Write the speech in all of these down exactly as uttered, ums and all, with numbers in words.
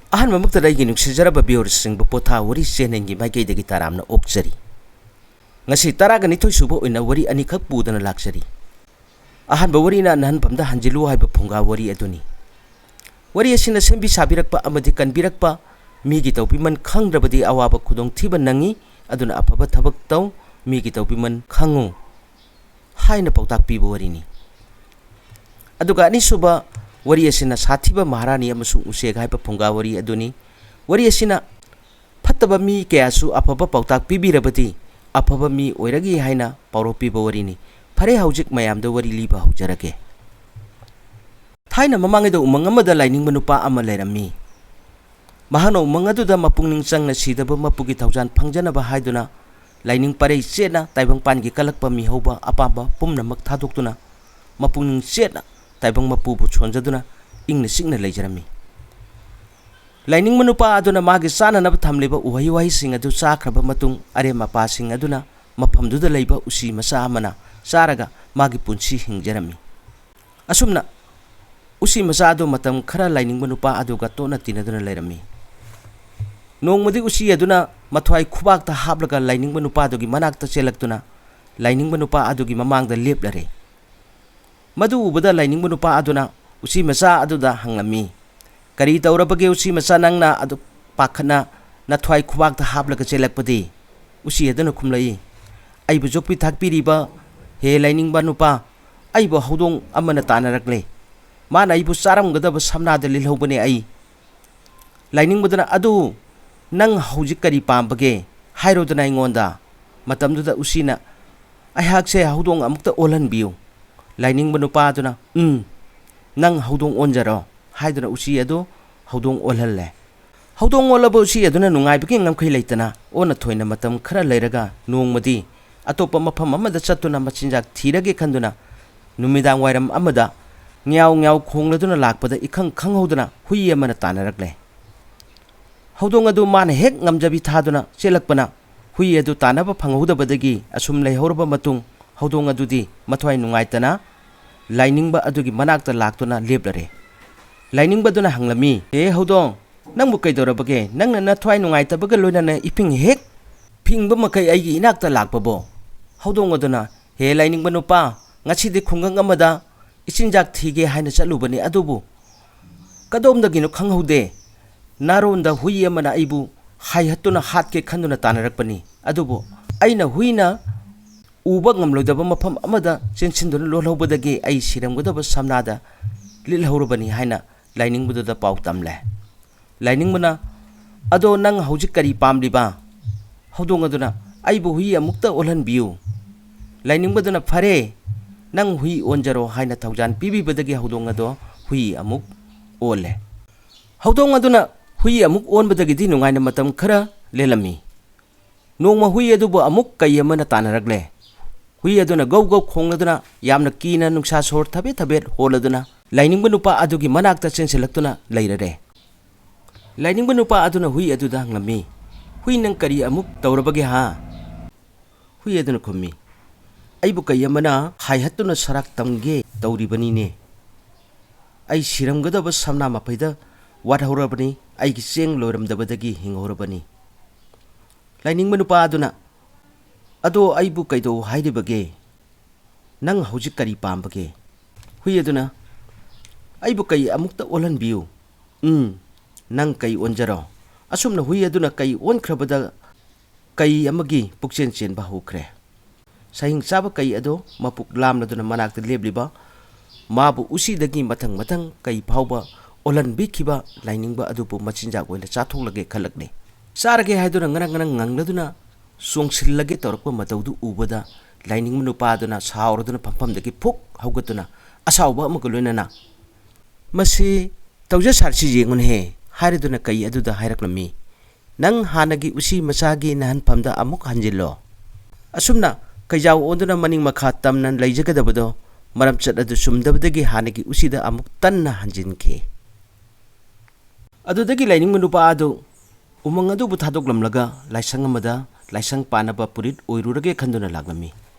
ꯑꯍꯥꯟꯕꯃꯛꯇꯗ ꯑꯩꯒꯤ ꯅꯨꯡꯁꯤꯖꯔꯕ viewersꯁꯤꯡꯕꯨ ꯄꯣꯊꯥ ꯋꯥꯔꯤ channelꯒꯤ ꯃꯥꯏꯀꯩꯗꯒꯤ ꯇꯔꯥꯝꯅ ꯑꯣꯛꯆꯔꯤ꯫ ꯉꯁꯤ ꯇꯔꯥꯒ ꯅꯤꯊꯣꯏ ꯁꯨꯕ ꯑꯣꯏꯅ ꯋꯥꯔꯤ ꯑꯅꯤꯈꯛ ꯄꯨꯗꯨꯅ ꯂꯥꯛꯆꯔꯤ꯫ ꯑꯍꯥꯟꯕ ꯋꯥꯔꯤꯅ ꯅꯍꯥꯟꯐꯝꯗ ꯍꯟꯖꯤꯜꯂꯨ ꯍꯥꯏꯕ ꯐꯨꯡꯒꯥ ꯋꯥꯔꯤ ꯑꯗꯨꯅꯤ꯫ ꯋꯥꯔꯤ ꯑꯁꯤꯅ ꯁꯦꯝꯕꯤ ꯁꯥꯕꯤꯔꯛꯄ ꯑꯃꯗꯤ ꯀꯟꯕꯤꯔꯛꯄ, ꯃꯤꯒꯤ ꯇꯧꯕꯤꯃꯟ ꯈꯪꯗ꯭ꯔꯕꯗꯤ ꯑꯋꯥꯕ ꯈꯨꯗꯣꯡꯊꯤꯕ ꯅꯪꯉꯤ, ꯑꯗꯨꯅ ꯑꯐꯕ ꯊꯕꯛ ꯇꯧ, ꯃꯤꯒꯤ ꯇꯧꯕꯤꯃꯟ ꯈꯪꯉꯨ ꯍꯥꯏꯅ ꯄꯥꯎꯇꯥꯛ ꯄꯤꯕ ꯋꯥꯔꯤꯅꯤ꯫ ꯑꯗꯨꯒ ꯑꯅꯤꯁꯨꯕ ꯋꯥꯔꯤ ꯑꯁꯤꯅ ꯁꯥꯊꯤꯕ ꯃꯍꯥꯔꯥꯅꯤ ꯑꯃꯁꯨꯡ ꯎꯆꯦꯛ ꯍꯥꯏꯕ ꯐꯨꯡꯒꯥ ꯋꯥꯔꯤ ꯑꯗꯨꯅꯤ꯫ ꯋꯥꯔꯤ ꯑꯁꯤꯅ ꯐꯠꯇꯕ ꯃꯤ ꯀꯌꯥꯁꯨ ꯑꯐꯕ ꯄꯥꯎꯇꯥꯛ ꯄꯤꯕꯤꯔꯕꯗꯤ ꯑꯐꯕ ꯃꯤ ꯑꯣꯏꯔꯒꯦ ꯍꯥꯏꯅ ꯄꯥꯎꯔꯧ ꯄꯤꯕ ꯋꯥꯔꯤꯅꯤ꯫ ꯐꯔꯦ, ꯍꯧꯖꯤꯛ ꯃꯌꯥꯝꯗ ꯋꯥꯔꯤ ꯂꯤꯕ ꯍꯧꯖꯔꯒꯦ꯫ ꯊꯥꯏꯅ ꯃꯃꯥꯡꯉꯩꯗ ꯎꯃꯪ ꯑꯃꯗ ꯂꯥꯏꯅꯤꯡꯕ ꯅꯨꯄꯥ ꯑꯃ ꯂꯩꯔꯝꯃꯤ꯫ ꯃꯍꯥꯛꯅ ꯎꯃꯪ ꯑꯗꯨꯗ ꯃꯄꯨꯛꯅꯤꯡ ꯆꯪꯅ ꯁꯤꯗꯕ ꯃꯄꯨꯒꯤ ꯊꯧꯖꯥꯜ ꯐꯪꯖꯅꯕ ꯍꯥꯏꯗꯨꯅ ꯂꯥꯏꯅꯤꯡ ꯄꯔꯩ ꯆꯦꯠꯅ ꯇꯥꯏꯕꯪꯄꯥꯟꯒꯤ ꯀꯜꯂꯛꯄ ꯃꯤꯍꯧꯕ ꯑꯄꯥꯝꯕ ꯄꯨꯝꯅꯃꯛ ꯊꯥꯗꯣꯛꯇꯨꯅ ꯃꯄꯨꯛꯅꯤꯡ ꯆꯦꯠꯅ ꯇꯥꯏꯕꯪ ꯃꯄꯨꯕꯨ ꯁꯣꯟꯖꯗꯨꯅ ꯏꯪꯅ ꯆꯤꯛꯅ ꯂꯩꯖꯔꯝꯃꯤ꯫ ꯂꯥꯏꯅꯤꯡꯕ ꯅꯨꯄꯥ ꯑꯗꯨꯅ ꯃꯥꯒꯤ ꯆꯥꯅꯅꯕ ꯊꯝꯂꯤꯕ ꯎꯍꯩ ꯋꯥꯍꯩꯁꯤꯡ ꯑꯗꯨ ꯆꯥꯈ꯭ꯔꯕ ꯃꯇꯨꯡ ꯑꯔꯦꯝ ꯑꯄꯥꯁꯤꯡ ꯑꯗꯨꯅ ꯃꯐꯝꯗꯨꯗ ꯂꯩꯕ ꯎꯆꯤ ꯃꯆꯥ ꯑꯃꯅ ꯆꯥꯔꯒ ꯃꯥꯒꯤ ꯄꯨꯟꯁꯤ ꯍꯤꯡꯖꯔꯝꯃꯤ꯫ ꯑꯁꯨꯝꯅ ꯎꯆꯤ ꯃꯆꯥ ꯑꯗꯨ ꯃꯇꯝ ꯈꯔ ꯂꯥꯏꯅꯤꯡꯕ ꯅꯨꯄꯥ ꯑꯗꯨꯒ ꯇꯣꯠꯅ ꯇꯤꯟꯅꯗꯨꯅ ꯂꯩꯔꯝꯃꯤ꯫ ꯅꯣꯡꯃꯗꯤ ꯎꯆꯤ ꯑꯗꯨꯅ ꯃꯊ꯭ꯋꯥꯏ ꯈꯨꯕꯥꯛꯇ ꯍꯥꯞꯂꯒ ꯂꯥꯏꯅꯤꯡꯕ ꯅꯨꯄꯥꯗꯨꯒꯤ ꯃꯅꯥꯛꯇ ꯆꯦꯜꯂꯛꯇꯨꯅ ꯂꯥꯏꯅꯤꯡꯕ ꯅꯨꯄꯥ ꯑꯗꯨꯒꯤ ꯃꯃꯥꯡꯗ ꯂꯦꯞꯂꯔꯦ꯫ ꯃꯗꯨ ꯎꯕꯗ ꯂꯥꯏꯅꯤꯡꯕ ꯅꯨꯄꯥ ꯑꯗꯨꯅ ꯎꯆꯤ ꯃꯆꯥ ꯑꯗꯨꯗ ꯍꯪꯂꯝꯃꯤ, "ꯀꯔꯤ ꯇꯧꯔꯕꯒꯦ ꯎꯆꯤ ꯃꯆꯥ, ꯅꯪꯅ ꯑꯗꯨ ꯄꯥꯈꯠꯅ ꯅꯊ꯭ꯋꯥꯏ ꯈꯨꯕꯥꯛꯇ ꯍꯥꯞꯂꯒ ꯆꯦꯜꯂꯛꯄꯗꯤ?" ꯎꯆꯤ ꯑꯗꯨꯅ ꯈꯨꯝꯂꯛꯏ, "ꯑꯩꯕꯨ ꯌꯣꯛꯄꯤ ꯊꯥꯛꯄꯤꯔꯤꯕ ꯍꯦ ꯂꯥꯏꯅꯤꯡꯕ ꯅꯨꯄꯥ, ꯑꯩꯕꯨ ꯍꯧꯗꯣꯡ ꯑꯃꯅ ꯇꯥꯟꯅꯔꯛꯂꯦ꯫ ꯃꯥꯅ ꯑꯩꯕꯨ ꯆꯥꯔꯝꯒꯗꯕ ꯁꯝꯅꯥꯗ ꯂꯤꯜꯍꯧꯕꯅꯦ ꯑꯩ꯫" ꯂꯥꯏꯅꯤꯡꯕꯗꯨꯅ, "ꯑꯗꯨ ꯅꯪ ꯍꯧꯖꯤꯛ ꯀꯔꯤ ꯄꯥꯝꯕꯒꯦ? ꯍꯥꯏꯔꯣꯗꯅ ꯑꯩꯉꯣꯟꯗ꯫ ꯃꯇꯝꯗꯨꯗ ꯎꯆꯤꯅ, ꯑꯩꯍꯥꯛꯁꯦ ꯍꯧꯗꯣꯡ ꯑꯃꯨꯛꯇ ꯑꯣꯜꯍꯟꯕꯤꯌꯨ꯫" ꯂꯥꯏꯅꯤꯡꯕ ꯅꯨꯄꯥꯗꯨꯅ, "ꯎꯝ, ꯅꯪ ꯍꯧꯗꯣꯡ ꯑꯣꯟꯖꯔꯣ" ꯍꯥꯏꯗꯨꯅ ꯎꯆꯤ ꯑꯗꯨ ꯍꯧꯗꯣꯡ ꯑꯣꯜꯍꯜꯂꯦ꯫ ꯍꯧꯗꯣꯡ ꯑꯣꯜꯂꯕ ꯎꯆꯤ ꯑꯗꯨꯅ ꯅꯨꯡꯉꯥꯏꯕꯒꯤ ꯉꯝꯈꯩ ꯂꯩꯇꯅ ꯑꯣꯟꯅ ꯊꯣꯏꯅ ꯃꯇꯝ ꯈꯔ ꯂꯩꯔꯒ ꯅꯣꯡꯃꯗꯤ ꯑꯇꯣꯞꯄ ꯃꯐꯝ ꯑꯃꯗ ꯆꯠꯇꯨꯅ ꯃꯆꯤꯟꯖꯥꯛ ꯊꯤꯔꯒꯦ ꯈꯟꯗꯨꯅ ꯅꯨꯃꯤꯗꯥꯡ ꯋꯥꯏꯔꯝ ꯑꯃꯗ ꯉ꯭ꯌꯥꯎ ꯉ꯭ꯌꯥꯎ ꯈꯣꯡꯂꯗꯨꯅ ꯂꯥꯛꯄꯗ ꯏꯈꯪ ꯈꯪꯍꯧꯗꯅ ꯍꯨꯏ ꯑꯃꯅ ꯇꯥꯟꯅꯔꯛꯂꯦ꯫ ꯍꯧꯗꯣꯡ ꯑꯗꯨ ꯃꯥꯅ ꯍꯦꯛ ꯉꯝꯖꯕꯤ ꯊꯥꯗꯨꯅ ꯆꯦꯜꯂꯛꯄꯅ ꯍꯨꯏ ꯑꯗꯨ ꯇꯥꯟꯅꯕ ꯐꯪꯍꯧꯗꯕꯗꯒꯤ ꯑꯁꯨꯝ ꯂꯩꯍꯧꯔꯕ ꯃꯇꯨꯡ ꯍꯧꯗꯣꯡ ꯑꯗꯨꯗꯤ ꯃꯊ꯭ꯋꯥꯏ ꯅꯨꯡꯉꯥꯏꯇꯅ ꯂꯥꯏꯅꯤꯡꯕ ꯑꯗꯨꯒꯤ ꯃꯅꯥꯛꯇ ꯂꯥꯛꯇꯨꯅ ꯂꯦꯞꯂꯔꯦ꯫ ꯂꯥꯏꯅꯤꯡꯕꯗꯨꯅ ꯍꯪꯂꯝꯃꯤ, "ꯑꯦ ꯍꯧꯗꯣꯡ, "ꯅꯪꯕꯨ ꯀꯩꯗꯧꯔꯕꯒꯦ? ꯅꯪꯅ ꯅꯊ꯭ꯋꯥꯏ ꯅꯨꯡꯉꯥꯏꯇꯕꯒ ꯂꯣꯏꯅꯅ ꯏꯐꯤꯡ ꯍꯦꯛ ꯐꯤꯡꯕ ꯃꯈꯩ ꯑꯩꯒꯤ ꯏꯅꯥꯛꯇ ꯂꯥꯛꯄꯕꯣ?" ꯍꯧꯗꯣꯡ ꯑꯗꯨꯅ, "ꯍꯦ ꯂꯥꯏꯅꯤꯡꯕ ꯅꯨꯄꯥ, ꯉꯁꯤꯗꯤ ꯈꯨꯡꯒꯪ ꯑꯃꯗ ꯏꯆꯤꯟꯖꯥꯛ ꯊꯤꯒꯦ ꯍꯥꯏꯅ ꯆꯠꯂꯨꯕꯅꯤ, ꯑꯗꯨꯕꯨ ꯀꯗꯣꯝꯗꯒꯤꯅꯣ ꯈꯪꯍꯧꯗꯦ, ꯅꯥꯔꯣꯟꯗ ꯍꯨꯏ ꯑꯃꯅ ꯑꯩꯕꯨ ꯍꯥꯏꯍꯠꯇꯨꯅ ꯍꯥꯠꯀꯦ ꯈꯟꯗꯨꯅ ꯇꯥꯟꯅꯔꯛꯄꯅꯤ꯫ ꯑꯗꯨꯕꯨ ꯑꯩꯅ ꯍꯨꯏꯅ ꯎꯕ ꯉꯝꯂꯣꯏꯗꯕ ꯃꯐꯝ ꯑꯃꯗ ꯆꯦꯟꯁꯤꯟꯗꯨꯅ ꯂꯣꯜꯍꯧꯕꯗꯒꯤ ꯑꯩ ꯁꯤꯔꯝꯒꯗꯕ ꯁꯝꯅꯥꯗ ꯂꯤꯠꯍꯧꯔꯕꯅꯤ" ꯍꯥꯏꯅ ꯂꯥꯏꯅꯤꯡꯕꯗꯨꯗ ꯄꯥꯎ ꯇꯝꯂꯦ꯫ ꯂꯥꯏꯅꯤꯡꯕꯅ, "ꯑꯗꯣ ꯅꯪ ꯍꯧꯖꯤꯛ ꯀꯔꯤ ꯄꯥꯝꯂꯤꯕ?" ꯍꯧꯗꯣꯡ ꯑꯗꯨꯅ, "ꯑꯩꯕꯨ ꯍꯨꯏ ꯑꯃꯨꯛꯇ ꯑꯣꯜꯍꯟꯕꯤꯌꯨ꯫" ꯂꯥꯏꯅꯤꯡꯕꯗꯨꯅ, "ꯐꯔꯦ, ꯅꯪ ꯍꯨꯏ ꯑꯣꯟꯖꯔꯣ" ꯍꯥꯏꯅ ꯊꯧꯖꯥꯟ ꯄꯤꯕꯤꯕꯗꯒꯤ ꯍꯧꯗꯣꯡ ꯑꯗꯣ ꯍꯨꯏ ꯑꯃꯨꯛ ꯑꯣꯜꯂꯦ꯫ ꯍꯧꯗꯣꯡ ꯑꯗꯨꯅ ꯍꯨꯏ ꯑꯃꯨꯛ ꯑꯣꯟꯕꯗꯒꯤꯗꯤ ꯅꯨꯡꯉꯥꯏꯅ ꯃꯇꯝ ꯈꯔ ꯂꯦꯜꯂꯝꯃꯤ꯫ ꯅꯣꯡꯃ ꯍꯨꯏ ꯑꯗꯨꯕꯨ ꯑꯃꯨꯛ ꯀꯩ ꯑꯃꯅ ꯇꯥꯟꯅꯔꯛꯂꯦ꯫ ꯍꯨꯏ ꯑꯗꯨꯅ ꯒꯧ ꯒꯧ ꯈꯣꯡꯂꯗꯨꯅ ꯌꯥꯝꯅ ꯀꯤꯅ ꯅꯨꯡꯁꯥ ꯁꯣꯔ ꯊꯕꯦꯠ ꯊꯕꯦꯠ ꯍꯣꯜꯂꯗꯨꯅ ꯂꯥꯏꯅꯤꯡꯕ ꯅꯨꯄꯥ ꯑꯗꯨꯒꯤ ꯃꯅꯥꯛꯇ ꯆꯦꯟꯁꯤꯜꯂꯛꯇꯨꯅ ꯂꯩꯔꯔꯦ꯫ ꯂꯥꯏꯅꯤꯡꯕ ꯅꯨꯄꯥ ꯑꯗꯨꯅ ꯍꯨꯏ ꯑꯗꯨꯗ ꯍꯪꯂꯝꯃꯤ, "ꯍꯨꯏ, ꯅꯪ ꯀꯔꯤ ꯑꯃꯨꯛ ꯇꯧꯔꯕꯒꯦ ꯍꯥ?" ꯍꯨꯏ ꯑꯗꯨꯅ ꯈꯨꯝꯃꯤ, "ꯑꯩꯕꯨ ꯀꯩ ꯑꯃꯅ ꯍꯥꯏꯍꯠꯇꯨꯅ ꯁꯔꯥꯛ ꯇꯝꯒꯦ ꯇꯧꯔꯤꯕꯅꯤꯅꯦ꯫ ꯑꯩ ꯁꯤꯔꯝꯒꯗꯕ ꯁꯝꯅꯥ ꯃꯄꯩꯗ ꯋꯥꯠꯍꯧꯔꯕꯅꯤ, ꯑꯩꯒꯤ ꯆꯦꯡ ꯂꯣꯏꯔꯝꯗꯕꯗꯒꯤ ꯍꯤꯡꯍꯧꯔꯕꯅꯤ꯫" ꯂꯥꯏꯅꯤꯡꯕ ꯅꯨꯄꯥ ꯑꯗꯨꯅ, "ꯑꯗꯣ ꯑꯩꯕꯨ ꯀꯩꯗꯧ ꯍꯥꯏꯔꯤꯕꯒꯦ? ꯅꯪ ꯍꯧꯖꯤꯛ ꯀꯔꯤ ꯄꯥꯝꯕꯒꯦ?" ꯍꯨꯏ ꯑꯗꯨꯅ, "ꯑꯩꯕꯨ ꯀꯩ ꯑꯃꯨꯛꯇ ꯑꯣꯜꯍꯟꯕꯤꯌꯨ꯫" "ꯎꯝ, ꯅꯪ ꯀꯩ ꯑꯣꯟꯖꯔꯣ꯫" ꯑꯁꯨꯝꯅ ꯍꯨꯏ ꯑꯗꯨꯅ ꯀꯩ ꯑꯣꯟꯈ꯭ꯔꯕꯗ ꯀꯩ ꯑꯃꯒꯤ ꯄꯨꯛꯆꯦꯟ ꯆꯦꯟꯕ ꯍꯧꯈ꯭ꯔꯦ꯫ ꯁꯍꯤꯡ ꯆꯥꯕ ꯀꯩ ꯑꯗꯣ ꯃꯄꯨꯛ ꯂꯥꯝꯂꯗꯨꯅ ꯃꯅꯥꯛꯇ ꯂꯦꯞꯂꯤꯕ ꯃꯥꯕꯨ ꯎꯆꯤꯗꯒꯤ ꯃꯊꯪ ꯃꯊꯪ ꯀꯩ ꯐꯥꯎꯕ ꯑꯣꯜꯍꯟꯕꯤꯈꯤꯕ ꯂꯥꯏꯅꯤꯡꯕ ꯑꯗꯨꯕꯨ ꯃꯆꯤꯟꯖꯥꯛ ꯑꯣꯏꯅ ꯆꯥꯊꯣꯛꯂꯒꯦ ꯈꯜꯂꯛꯂꯦ꯫ ꯆꯥꯔꯒꯦ ꯍꯥꯏꯗꯨꯅ ꯉꯔꯪ ꯉꯔꯪ ꯉꯪꯂꯗꯨꯅ ꯆꯣꯡꯁꯤꯜꯂꯒꯦ ꯇꯧꯔꯛꯄ ꯃꯇꯧꯗꯨ ꯎꯕꯗ ꯂꯥꯏꯅꯤꯡꯕ ꯅꯨꯄꯥꯗꯨꯅ ꯁꯥꯎꯔꯗꯨꯅ ꯐꯝꯐꯝꯗꯒꯤ ꯐꯨꯛ ꯍꯧꯒꯠꯇꯨꯅ ꯑꯁꯥꯎꯕ ꯑꯃꯒ ꯂꯣꯏꯅꯅ, "ꯃꯁꯤ ꯇꯧꯖ ꯁꯥꯔꯤꯁꯤ ꯌꯦꯡꯉꯨꯅꯦꯍꯦ" ꯍꯥꯏꯔꯗꯨꯅ ꯀꯩ ꯑꯗꯨꯗ ꯍꯥꯏꯔꯛꯂꯝꯃꯤ, "ꯅꯪ ꯍꯥꯟꯅꯒꯤ ꯎꯆꯤ ꯃꯆꯥꯒꯤ ꯅꯍꯟꯐꯝꯗ ꯑꯃꯨꯛ ꯍꯟꯖꯤꯜꯂꯣ꯫ ꯑꯁꯨꯝꯅ ꯀꯩꯖꯥꯎ ꯑꯣꯟꯗꯨꯅ ꯃꯅꯤꯡ ꯃꯈꯥ ꯇꯝꯅ ꯂꯩꯖꯒꯗꯕꯗꯣ ꯃꯔꯝꯆꯠ ꯑꯗꯨ ꯆꯨꯝꯗꯕꯗꯒꯤ ꯍꯥꯟꯅꯒꯤ ꯎꯆꯤꯗ ꯑꯃꯨꯛ ꯇꯟꯅ ꯍꯟꯖꯤꯟꯈꯤ꯫" ꯑꯗꯨꯗꯒꯤ ꯂꯥꯏꯅꯤꯡꯕ ꯅꯨꯄꯥ ꯑꯗꯨ ꯎꯃꯪ ꯑꯗꯨꯕꯨ ꯊꯥꯗꯣꯛꯂꯝꯂꯒ ꯂꯥꯏꯁꯪ ꯑꯃꯗ ꯂꯥꯏꯁꯪ ꯄꯥꯟꯅꯕ ꯄꯨꯔꯤꯠ ꯑꯣꯏꯔꯨꯔꯒꯦ ꯈꯟꯗꯨꯅ ꯂꯥꯛꯂꯝꯃꯤ꯫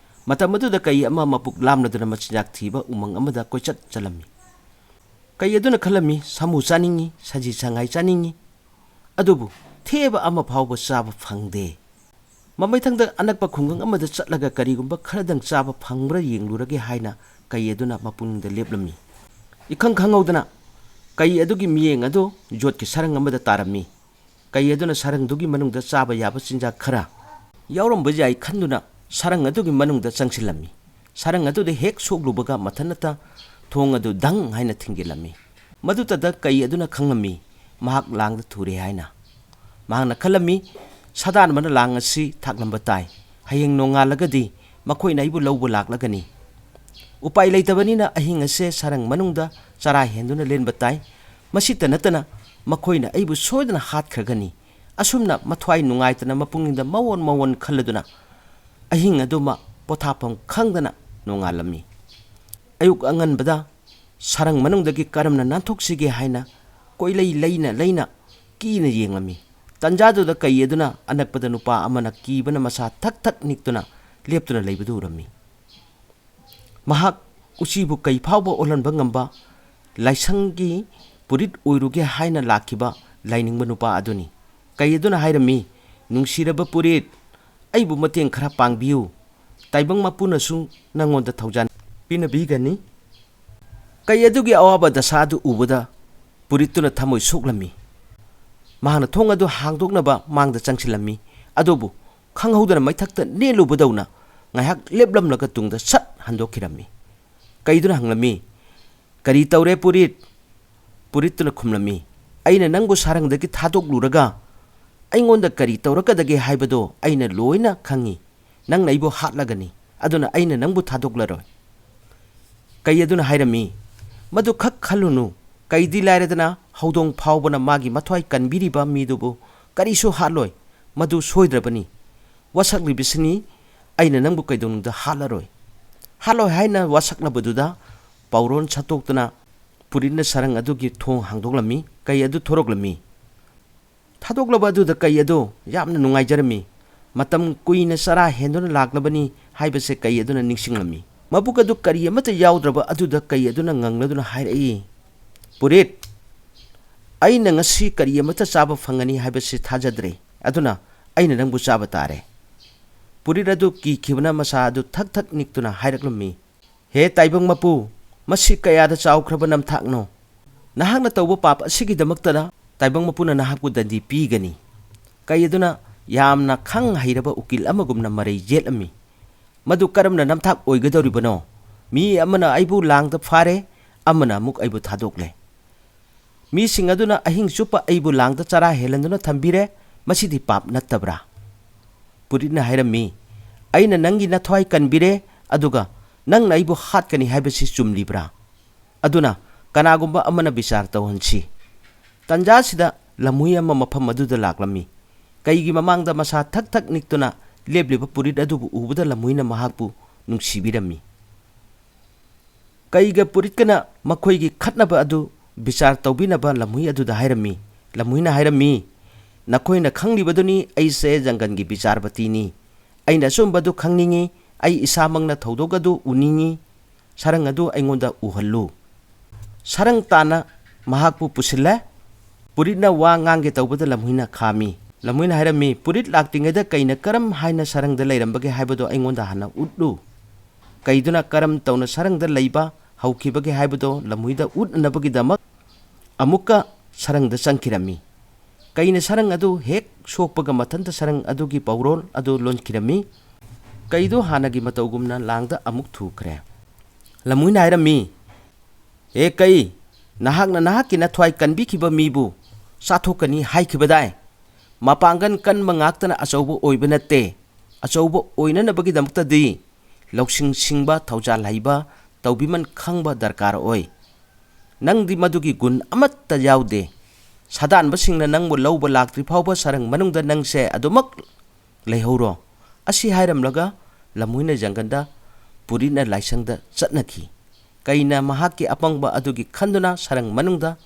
ꯃꯇꯝ ꯑꯗꯨꯗ ꯀꯩ ꯑꯃ ꯃꯄꯨꯛ ꯂꯥꯝꯂꯗꯨꯅ ꯃꯆꯤꯟꯖꯥꯛ ꯊꯤꯕ ꯎꯃꯪ ꯑꯃꯗ ꯀꯣꯏꯆꯠ ꯆꯠꯂꯝꯃꯤ꯫ ꯀꯩ ꯑꯗꯨꯅ ꯈꯜꯂꯝꯃꯤ, "ꯁꯥꯃꯨ ꯆꯥꯅꯤꯡꯏ, ꯁꯖꯤ ꯁꯉꯥꯏ ꯆꯥꯅꯤꯡꯏ, ꯑꯗꯨꯕꯨ ꯊꯦꯕ ꯑꯃ ꯐꯥꯎꯕ ꯆꯥꯕ ꯐꯪꯗꯦ꯫ ꯃꯃꯩꯊꯪꯗ ꯑꯅꯛꯄ ꯈꯨꯡꯒꯪ ꯑꯃꯗ ꯆꯠꯂꯒ ꯀꯔꯤꯒꯨꯝꯕ ꯈꯔꯗꯪ ꯆꯥꯕ ꯐꯪꯕ꯭ꯔꯥ ꯌꯦꯡꯂꯨꯔꯒꯦ ꯍꯥꯏꯅ ꯀꯩ ꯑꯗꯨꯅ ꯃꯄꯨꯛꯅꯤꯡꯗ ꯂꯦꯞꯂꯝꯃꯤ꯫ ꯏꯈꯪ ꯈꯪꯍꯧꯗꯅ ꯀꯩ ꯑꯗꯨꯒꯤ ꯃꯤꯠꯌꯦꯡ ꯑꯗꯨ ꯌꯣꯠꯀꯤ ꯁꯔꯪ ꯑꯃꯗ ꯇꯥꯔꯝꯃꯤ꯫ ꯀꯩ ꯑꯗꯨꯅ ꯁꯔꯪꯗꯨꯒꯤ ꯃꯅꯨꯡꯗ ꯆꯥꯕ ꯌꯥꯕ ꯆꯤꯟꯖꯥꯛ ꯈꯔ ꯌꯥꯎꯔꯝꯕ ꯌꯥꯏ ꯈꯟꯗꯨꯅ ꯁꯔꯪ ꯑꯗꯨꯒꯤ ꯃꯅꯨꯡꯗ ꯆꯪꯁꯤꯜꯂꯝꯃꯤ꯫ ꯁꯔꯪ ꯑꯗꯨꯗ ꯍꯦꯛ ꯁꯣꯛꯂꯨꯕꯒ ꯃꯊꯟꯇ ꯊꯣꯡ ꯑꯗꯨ ꯗꯪ ꯍꯥꯏꯅ ꯊꯤꯡꯖꯤꯜꯂꯝꯃꯤ꯫ ꯃꯗꯨꯇꯗ ꯀꯩ ꯑꯗꯨꯅ ꯈꯪꯂꯝꯃꯤ, ꯃꯍꯥꯛ ꯂꯥꯡꯗ ꯊꯨꯔꯦ ꯍꯥꯏꯅ꯫ ꯃꯍꯥꯛꯅ ꯈꯜꯂꯝꯃꯤ, "ꯁꯥꯗꯥꯟꯕꯅ ꯂꯥꯡ ꯑꯁꯤ ꯊꯥꯛꯂꯝꯕ ꯇꯥꯏ꯫ ꯍꯌꯦꯡ ꯅꯣꯡꯉꯥꯜꯂꯒꯗꯤ ꯃꯈꯣꯏꯅ ꯑꯩꯕꯨ ꯂꯧꯕ ꯂꯥꯛꯂꯒꯅꯤ꯫ ꯎꯄꯥꯏ ꯂꯩꯇꯕꯅꯤꯅ ꯑꯍꯤꯡ ꯑꯁꯦ ꯁꯔꯪ ꯃꯅꯨꯡꯗ ꯆꯔꯥ ꯍꯦꯟꯗꯨꯅ ꯂꯦꯟꯕ ꯇꯥꯏ꯫ ꯃꯁꯤꯇ ꯅꯠꯇꯅ ꯃꯈꯣꯏꯅ ꯑꯩꯕꯨ ꯁꯣꯏꯗꯅ ꯍꯥꯠꯈ꯭ꯔꯒꯅꯤ꯫" ꯑꯁꯨꯝꯅ ꯃꯊ꯭ꯋꯥꯏ ꯅꯨꯡꯉꯥꯏꯇꯅ ꯃꯄꯨꯛꯅꯤꯡꯗ ꯃꯋꯣꯟ ꯃꯋꯣꯟ ꯈꯜꯂꯗꯨꯅ ꯑꯍꯤꯡ ꯑꯗꯨꯃ ꯄꯣꯊꯥꯐꯝ ꯈꯪꯗꯅ ꯅꯣꯡꯉꯥꯜꯂꯝꯃꯤ꯫ ꯑꯌꯨꯛ ꯑꯉꯟꯕꯗ ꯁꯔꯪ ꯃꯅꯨꯡꯗꯒꯤ ꯀꯔꯝꯅ ꯅꯥꯟꯊꯣꯛꯁꯤꯒꯦ ꯍꯥꯏꯅ ꯀꯣꯏꯂꯩ ꯂꯩꯅ ꯂꯩꯅ ꯀꯤꯅ ꯌꯦꯡꯂꯝꯃꯤ꯫ ꯇꯟꯖꯥꯗꯨꯗ ꯀꯩ ꯑꯗꯨꯅ ꯑꯅꯛꯄꯗ ꯅꯨꯄꯥ ꯑꯃꯅ ꯀꯤꯕꯅ ꯃꯁꯥ ꯊꯛ ꯊꯛ ꯅꯤꯛꯇꯨꯅ ꯂꯦꯞꯇꯨꯅ ꯂꯩꯕꯗꯨ ꯎꯔꯝꯃꯤ꯫ ꯃꯍꯥꯛ ꯎꯆꯤꯕꯨ ꯀꯩ ꯐꯥꯎꯕ ꯑꯣꯜꯍꯟꯕ ꯉꯝꯕ ꯂꯥꯏꯁꯪꯒꯤ ꯄꯨꯔꯤꯠ ꯑꯣꯏꯔꯨꯒꯦ ꯍꯥꯏꯅ ꯂꯥꯛꯈꯤꯕ ꯂꯥꯏꯅꯤꯡꯕ ꯅꯨꯄꯥ ꯑꯗꯨꯅꯤ꯫ ꯀꯩ ꯑꯗꯨꯅ ꯍꯥꯏꯔꯝꯃꯤ, "ꯅꯨꯡꯁꯤꯔꯕ ꯄꯨꯔꯤꯠ, ꯑꯩꯕꯨ ꯃꯇꯦꯡ ꯈꯔ ꯄꯥꯡꯕꯤꯌꯨ꯫ ꯇꯥꯏꯕꯪ ꯃꯄꯨꯅꯁꯨ ꯅꯪꯉꯣꯟꯗ ꯊꯧꯖꯥꯜ ꯄꯤꯅꯕꯤꯒꯅꯤ꯫" ꯀꯩ ꯑꯗꯨꯒꯤ ꯑꯋꯥꯕ ꯗꯁꯥ ꯑꯗꯨ ꯎꯕꯗ ꯄꯨꯔꯤꯠꯇꯨꯅ ꯊꯃꯣꯏ ꯁꯣꯛꯂꯝꯃꯤ꯫ ꯃꯍꯥꯛꯅ ꯊꯣꯡ ꯑꯗꯨ ꯍꯥꯡꯗꯣꯛꯅꯕ ꯃꯥꯡꯗ ꯆꯪꯁꯤꯜꯂꯝꯃꯤ꯫ ꯑꯗꯨꯕꯨ ꯈꯪꯍꯧꯗꯅ ꯃꯩꯊꯛꯇ ꯅꯦꯜꯂꯨꯕꯗꯧꯅ ꯉꯥꯏꯍꯥꯛ ꯂꯦꯞꯂꯝꯂꯒ ꯇꯨꯡꯗ ꯁꯠ ꯍꯟꯗꯣꯛꯈꯤꯔꯝꯃꯤ꯫ ꯀꯩꯗꯨꯅ ꯍꯪꯂꯝꯃꯤ, "ꯀꯔꯤ ꯇꯧꯔꯦ ꯄꯨꯔꯤꯠ?" ꯄꯨꯔꯤꯠꯇꯨꯅ ꯈꯨꯝꯂꯝꯃꯤ, "ꯑꯩꯅ ꯅꯪꯕꯨ ꯁꯥꯔꯪꯗꯒꯤ ꯊꯥꯗꯣꯛꯂꯨꯔꯒ ꯑꯩꯉꯣꯟꯗ ꯀꯔꯤ ꯇꯧꯔꯛꯀꯗꯒꯦ ꯍꯥꯏꯕꯗꯣ ꯑꯩꯅ ꯂꯣꯏꯅ ꯈꯪꯏ꯫ ꯅꯪꯅ ꯑꯩꯕꯨ ꯍꯥꯠꯂꯒꯅꯤ꯫ ꯑꯗꯨꯅ ꯑꯩꯅ ꯅꯪꯕꯨ ꯊꯥꯗꯣꯛꯂꯔꯣꯏ꯫" ꯀꯩ ꯑꯗꯨꯅ ꯍꯥꯏꯔꯝꯃꯤ, "ꯃꯗꯨ ꯈꯛ ꯈꯜꯂꯨꯅꯨ꯫ ꯀꯩꯗꯤ ꯂꯥꯏꯔꯗꯅ ꯍꯧꯗꯣꯡ ꯐꯥꯎꯕꯅ ꯃꯥꯒꯤ ꯃꯊ꯭ꯋꯥꯏ ꯀꯟꯕꯤꯔꯤꯕ ꯃꯤꯗꯨꯕꯨ ꯀꯔꯤꯁꯨ ꯍꯥꯠꯂꯣꯏ꯫ ꯃꯗꯨ ꯁꯣꯏꯗ꯭ꯔꯕꯅꯤ꯫ ꯋꯥꯁꯛꯂꯤꯕꯁꯤꯅꯤ, ꯑꯩꯅ ꯅꯪꯕꯨ ꯀꯩꯗꯧꯅꯨꯡꯗ ꯍꯥꯠꯂꯔꯣꯏ꯫" ꯍꯥꯠꯂꯣꯏ ꯍꯥꯏꯅ ꯋꯥꯁꯛꯂꯕꯗꯨꯗ ꯄꯥꯎꯔꯣꯟ ꯁꯠꯇꯣꯛꯇꯨꯅ ꯄꯨꯔꯤꯠꯅ ꯁꯔꯪ ꯑꯗꯨꯒꯤ ꯊꯣꯡ ꯍꯥꯡꯗꯣꯛꯂꯝꯃꯤ꯫ ꯀꯩ ꯑꯗꯨ ꯊꯣꯔꯛꯂꯝꯃꯤ꯫ ꯊꯥꯗꯣꯛꯂꯕ ꯑꯗꯨꯗ ꯀꯩ ꯑꯗꯨ ꯌꯥꯝꯅ ꯅꯨꯡꯉꯥꯏꯖꯔꯝꯃꯤ꯫ ꯃꯇꯝ ꯀꯨꯏꯅ ꯆꯔꯥ ꯍꯦꯟꯗꯨꯅ ꯂꯥꯛꯂꯕꯅꯤ ꯍꯥꯏꯕꯁꯦ ꯀꯩ ꯑꯗꯨꯅ ꯅꯤꯡꯁꯤꯡꯂꯝꯃꯤ꯫ ꯃꯕꯨꯛ ꯑꯗꯨ ꯀꯔꯤ ꯑꯃꯠꯇ ꯌꯥꯎꯗ꯭ꯔꯕ ꯑꯗꯨꯗ ꯀꯩ ꯑꯗꯨꯅ ꯉꯪꯂꯗꯨꯅ ꯍꯥꯏꯔꯛꯏ, "ꯄꯨꯔꯤꯠ, "ꯑꯩꯅ ꯉꯁꯤ ꯀꯔꯤ ꯑꯃꯠꯇ ꯆꯥꯕ ꯐꯪꯒꯅꯤ ꯍꯥꯏꯕꯁꯤ ꯊꯥꯖꯗ꯭ꯔꯦ, ꯑꯗꯨꯅ ꯑꯩꯅ ꯅꯪꯕꯨ ꯆꯥꯕ ꯇꯥꯔꯦ"꯫ ꯄꯨꯔꯤꯠ ꯑꯗꯨ ꯀꯤꯈꯤꯕꯅ ꯃꯁꯥ ꯑꯗꯨ ꯊꯛ ꯊꯛ ꯅꯤꯛꯇꯨꯅ ꯍꯥꯏꯔꯛꯂꯝꯃꯤ, "ꯍꯦ ꯇꯥꯏꯕꯪ ꯃꯄꯨ, ꯃꯁꯤ ꯀꯌꯥꯗ ꯆꯥꯎꯈ꯭ꯔꯕ ꯅꯝꯊꯥꯛꯅꯣ! ꯅꯍꯥꯛꯅ ꯇꯧꯕ ꯄꯥꯞ ꯑꯁꯤꯒꯤꯗꯃꯛꯇꯗ ꯇꯥꯏꯕꯪ ꯃꯄꯨꯅ ꯅꯍꯥꯛꯄꯨ ꯗꯟꯗꯤ ꯄꯤꯒꯅꯤ"꯫ ꯀꯩ ꯑꯗꯨꯅ ꯌꯥꯝꯅ ꯈꯪ ꯍꯩꯔꯕ ꯎꯀꯤꯜ ꯑꯃꯒꯨꯝꯅ ꯃꯔꯩ ꯌꯦꯠꯂꯝꯃꯤ, "ꯃꯗꯨ ꯀꯔꯝꯅ ꯅꯝꯊꯥꯛ ꯑꯣꯏꯒꯗꯧꯔꯤꯕꯅꯣ? ꯃꯤ ꯑꯃꯅ ꯑꯩꯕꯨ ꯂꯥꯡꯗ ꯐꯥꯔꯦ, ꯑꯃꯅ ꯑꯃꯨꯛ ꯑꯩꯕꯨ ꯊꯥꯗꯣꯛꯂꯦ꯫ ꯃꯤꯁꯤꯡ ꯑꯗꯨꯅ ꯑꯍꯤꯡ ꯆꯨꯞꯄ ꯑꯩꯕꯨ ꯂꯥꯡꯗ ꯆꯔꯥ ꯍꯦꯜꯍꯟꯗꯨꯅ ꯊꯝꯕꯤꯔꯦ, ꯃꯁꯤꯗꯤ ꯄꯥꯞ ꯅꯠꯇꯕ꯭ꯔꯥ?" ꯄꯨꯔꯤꯠꯅ ꯍꯥꯏꯔꯝꯃꯤ, "ꯑꯩꯅ ꯅꯪꯒꯤ ꯅꯊ꯭ꯋꯥꯏ ꯀꯟꯕꯤꯔꯦ, ꯑꯗꯨꯒ ꯅꯪꯅ ꯑꯩꯕꯨ ꯍꯥꯠꯀꯅꯤ ꯍꯥꯏꯕꯁꯤ ꯆꯨꯝꯂꯤꯕ꯭ꯔꯥ? ꯑꯗꯨꯅ ꯀꯅꯥꯒꯨꯝꯕ ꯑꯃꯅ ꯕꯤꯆꯥꯔ ꯇꯧꯍꯟꯁꯤ"꯫ ꯇꯟꯖꯥꯁꯤꯗ ꯂꯝꯍꯨꯏ ꯑꯃ ꯃꯐꯝ ꯑꯗꯨꯗ ꯂꯥꯛꯂꯝꯃꯤ꯫ ꯀꯩꯒꯤ ꯃꯃꯥꯡꯗ ꯃꯁꯥ ꯊꯛ ꯊꯛ ꯅꯤꯛꯇꯨꯅ ꯂꯦꯞꯂꯤꯕ ꯄꯨꯔꯤꯠ ꯑꯗꯨꯕꯨ ꯎꯕꯗ ꯂꯝꯍꯨꯏꯅ ꯃꯍꯥꯛꯄꯨ ꯅꯨꯡꯁꯤꯕꯤꯔꯝꯃꯤ꯫ ꯀꯩꯒ ꯄꯨꯔꯤꯠꯀꯅ ꯃꯈꯣꯏꯒꯤ ꯈꯠꯅꯕ ꯑꯗꯨ ꯕꯤꯆꯥꯔ ꯇꯧꯕꯤꯅꯕ ꯂꯝꯍꯨꯏ ꯑꯗꯨꯗ ꯍꯥꯏꯔꯝꯃꯤ꯫ ꯂꯝꯍꯨꯏꯅ ꯍꯥꯏꯔꯝꯃꯤ, "ꯅꯈꯣꯏꯅ ꯈꯪꯂꯤꯕꯗꯨꯅꯤ, ꯑꯩꯁꯦ ꯖꯪꯒꯜꯒꯤ ꯕꯤꯆꯥꯔꯄꯇꯤꯅꯤ꯫ ꯑꯩꯅ ꯑꯆꯨꯝꯕꯗꯨ ꯈꯪꯅꯤꯡꯏ, ꯑꯩ ꯏꯁꯥꯃꯛꯅ ꯊꯧꯗꯣꯛ ꯑꯗꯨ ꯎꯅꯤꯡꯏ꯫ ꯁꯔꯪ ꯑꯗꯨ ꯑꯩꯉꯣꯟꯗ ꯎꯍꯜꯂꯨ"꯫ ꯁꯔꯪ ꯇꯥꯟꯅ ꯃꯍꯥꯛꯄꯨ ꯄꯨꯁꯤꯜꯂꯦ꯫ ꯄꯨꯔꯤꯠꯅ ꯋꯥ ꯉꯥꯡꯒꯦ ꯇꯧꯕꯗ ꯂꯝꯍꯨꯏꯅ ꯈꯥꯝꯃꯤ꯫ ꯂꯝꯍꯨꯏꯅ ꯍꯥꯏꯔꯝꯃꯤ, "ꯄꯨꯔꯤꯠ ꯂꯥꯛꯇ꯭ꯔꯤꯉꯩꯗ ꯀꯩꯅ ꯀꯔꯝ ꯍꯥꯏꯅ ꯁꯔꯪꯗ ꯂꯩꯔꯝꯕꯒꯦ ꯍꯥꯏꯕꯗꯨ ꯑꯩꯉꯣꯟꯗ ꯍꯥꯟꯅ ꯎꯠꯂꯨ"꯫ ꯀꯩꯗꯨꯅ ꯀꯔꯝ ꯇꯧꯅ ꯁꯔꯪꯗ ꯂꯩꯕ ꯍꯧꯈꯤꯕꯒꯦ ꯍꯥꯏꯕꯗꯨ ꯂꯝꯍꯨꯏꯗ ꯎꯠꯅꯅꯕꯒꯤꯗꯃꯛ ꯑꯃꯨꯛꯀ ꯁꯔꯪꯗ ꯆꯪꯈꯤꯔꯝꯃꯤ꯫ ꯀꯩꯅ ꯁꯔꯪ ꯑꯗꯨ ꯍꯦꯛ ꯁꯣꯛꯄꯒ ꯃꯊꯟꯇ ꯁꯔꯪ ꯑꯗꯨꯒꯤ ꯄꯧꯔꯣꯜ ꯑꯗꯨ ꯂꯣꯟꯈꯤꯔꯝꯃꯤ꯫ ꯀꯩꯗꯨ ꯍꯥꯟꯅꯒꯤ ꯃꯇꯧꯒꯨꯝꯅ ꯂꯥꯡꯗ ꯑꯃꯨꯛ ꯊꯨꯈ꯭ꯔꯦ꯫ ꯂꯝꯍꯨꯏꯅ ꯍꯥꯏꯔꯝꯃꯤ, "ꯍꯦ ꯀꯩ, ꯅꯍꯥꯛꯅ ꯅꯍꯥꯛꯀꯤ ꯅꯊ꯭ꯋꯥꯏ ꯀꯟꯕꯤꯈꯤꯕ ꯃꯤꯕꯨ ꯆꯥꯊꯣꯛꯀꯅꯤ ꯍꯥꯏꯈꯤꯕꯗꯥꯏ? ꯃꯄꯥꯡꯒꯜ ꯀꯟꯕ ꯉꯥꯛꯇꯅ ꯑꯆꯧꯕ ꯑꯣꯏꯕ ꯅꯠꯇꯦ꯫ ꯑꯆꯧꯕ ꯑꯣꯏꯅꯅꯕꯒꯤꯗꯃꯛꯇꯗꯤ ꯂꯧꯁꯤꯡ ꯁꯤꯡꯕ, ꯊꯧꯖꯥꯜ ꯍꯩꯕ, ꯇꯧꯕꯤꯃꯜ ꯈꯪꯕ ꯗꯔꯀꯥꯔ ꯑꯣꯏ꯫ ꯅꯪꯗꯤ ꯃꯗꯨꯒꯤ ꯒꯨꯟ ꯑꯃꯠꯇ ꯌꯥꯎꯗꯦ꯫ ꯁꯥꯗꯥꯟꯕꯁꯤꯡꯅ ꯅꯪꯕꯨ ꯂꯧꯕ ꯂꯥꯛꯇ꯭ꯔꯤ ꯐꯥꯎꯕ ꯁꯔꯪ ꯃꯅꯨꯡꯗ ꯅꯪꯁꯦ ꯑꯗꯨꯃꯛ ꯂꯩꯍꯧꯔꯣ"꯫ ꯑꯁꯤ ꯍꯥꯏꯔꯝꯂꯒ ꯂꯝꯍꯨꯏꯅ ꯖꯪꯒꯜꯗ, ꯄꯨꯔꯤꯠꯅ ꯂꯥꯏꯁꯪꯗ ꯆꯠꯅꯈꯤ꯫ ꯀꯩꯅ ꯃꯍꯥꯛꯀꯤ ꯑꯄꯪꯕ ꯑꯗꯨꯒꯤ ꯈꯟꯗꯨꯅ ꯁꯔꯪ ꯃꯅꯨꯡꯗ